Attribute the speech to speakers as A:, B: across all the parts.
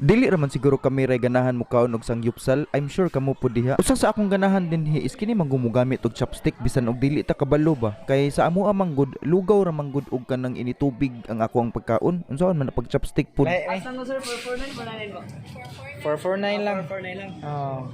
A: Dili raman siguro kami ray ganahan mo kaon og sangyupsal. I'm sure kamo pud diha. Usa sa akong ganahan dinhi is kini man gumugamit og chopstick bisan og dili ta kabalo ba. Kay sa amo man gud, lugaw ra man gud og kanang initubig ang ako ang pagkaon. Unsaon man na pag chopstick pud?
B: Asa mo, sir, 449, 499 ba?
C: 449 lang.
B: 449 lang.
C: Oh.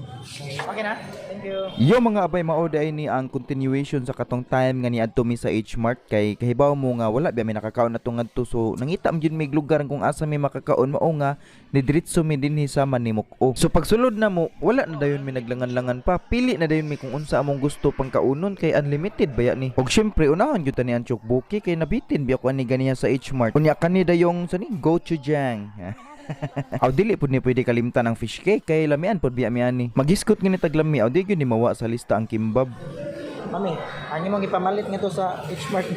C: Okay na? Thank you.
A: Yo mga abay, mao ay ni ang continuation sa katong time nga niadto mi sa H Mart kay kahibaw mo nga wala ba mi nakakaon na ngadto, so nangita man jud mig lugar kung asa mi makakaon, mao nga nidiretso mi dinhi sa Manimuk-o. So pagsulod na mo, wala na dayon mi naglangan-langan pa. Pili na dayon mi kung unsa among gusto pang kaunon kay unlimited baya ni. Og syempre unahon gyud ta ni ang tteokbokki kay nabitin biya ko ani ganiya sa H Mart. Unya kani dayong sa ni gochujang. Aw, dili pud ni pwede kalimtan ang fish cake kay lamian pud biya mi ani. Magisgot ngini tag lami, aw di gyud ni mawa sa lista ang kimbab.
C: Mami, ang imong ipamalit ngadto sa H Mart.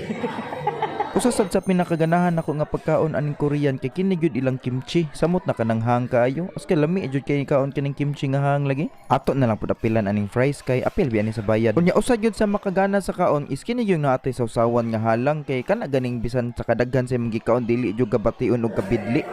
A: Usa sad sa pinakaganahan nako nga pagkaon aning Korean kay kini gyud ilang kimchi. Samot na kanang hang kaayo. As kay lami jud kay kaon kining kimchi nga hang lagi. Ato na lang pud apilan aning fries kay apil biya ni sa bayad. Unya usa gyud sa makagana sa kaon is kini gyud naatay sawsawan nga halang kay kana ganing bisan sa kadaghan sa imong gikaon dili jud kabation og kabidli.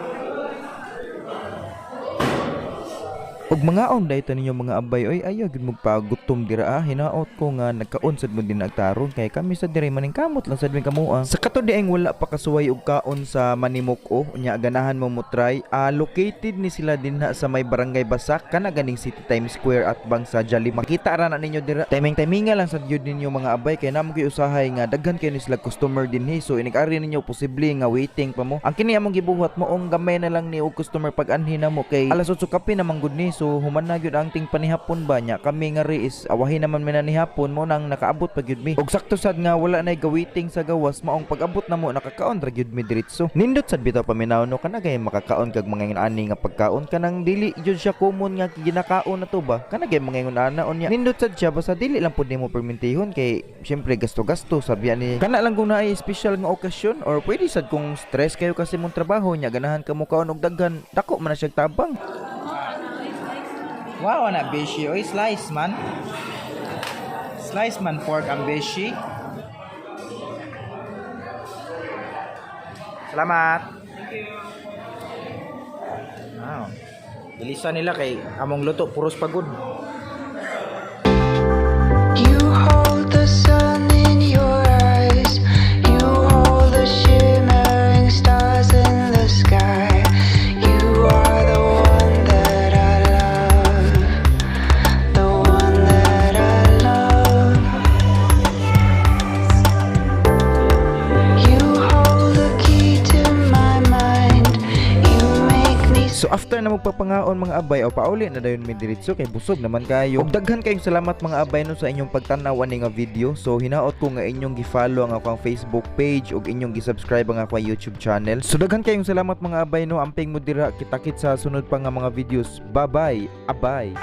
A: Ug mangaon dahito ninyo mga abay, oy, ayaw gyud magpagutom dira ah. Hinaot ko nga nagkaon sad mo din nagtaron kay kami sa dire maning kamot lang sad mi kamua. Sa kato dieng wala pa kasuway og kaon sa Manimuk-o, unya ganahan mo mo try, located ni sila dinha sa may Barangay Basak, kana ganing City Times Square at bang sa Jolly. Makita ra na ninyo dira. Timing timinga lang sad gyud ninyo mga abay kay namo gyud usahay nga daghan kayo ni sila customer dinhi, so inig-ari ninyo posible nga waiting pa mo. Ang kini among gibuhat moong gamay na lang ni og customer pag anhi namo kay alas 8 kape na man gud ni, so human na gyud ang ting panihapon ba nya kami nga ri is awahin naman mi na nihapon mo nang nakaabot pa gyud mi. Og sakto sad nga wala nay gawaiting sa gawas, maong pag-abot namo nakakaon ra gyud mi diretso. Nindot sad bitaw paminaw no, kana gay makakaon kag mga ingon ani nga pagkaon, kanang dili gyud siya common nga ginakaon na to ba, kana gay mga ingon ana. Unya nindot sad siya basta dili lang pud nimo permintihon kay syempre gasto-gasto sabi ani, kana lang kung naay special nga okasyon or pwede sad kung stress kayo kasi mong trabaho nya ganahan ka mo kaon og daghan, dako man na siya tabang.
C: Wow, ana beshi. Oy, slice man. Slice man pork ang beshi. Salamat. Thank you. Wow. Bilisan nila kay among luto puros pagod.
D: You hold the sun in your eyes. You hold the shimmering stars in the sky. You are the one that I love. The one that I love. You hold the key to my mind. You make me
A: So after na magpapangaon mga abay, o pauli na dayon mi diretso kay busog naman kayo. Ug daghan kayong salamat mga abay no sa inyong pagtan-aw ani nga video. So hinaot ko nga inyong gi-follow ang akong Facebook page ug inyong gi-subscribe ang akong YouTube channel. So daghan kayong salamat mga abay no, amping mo dira, kita-kits sa sunod pa nga mga videos. Bye bye. Abay.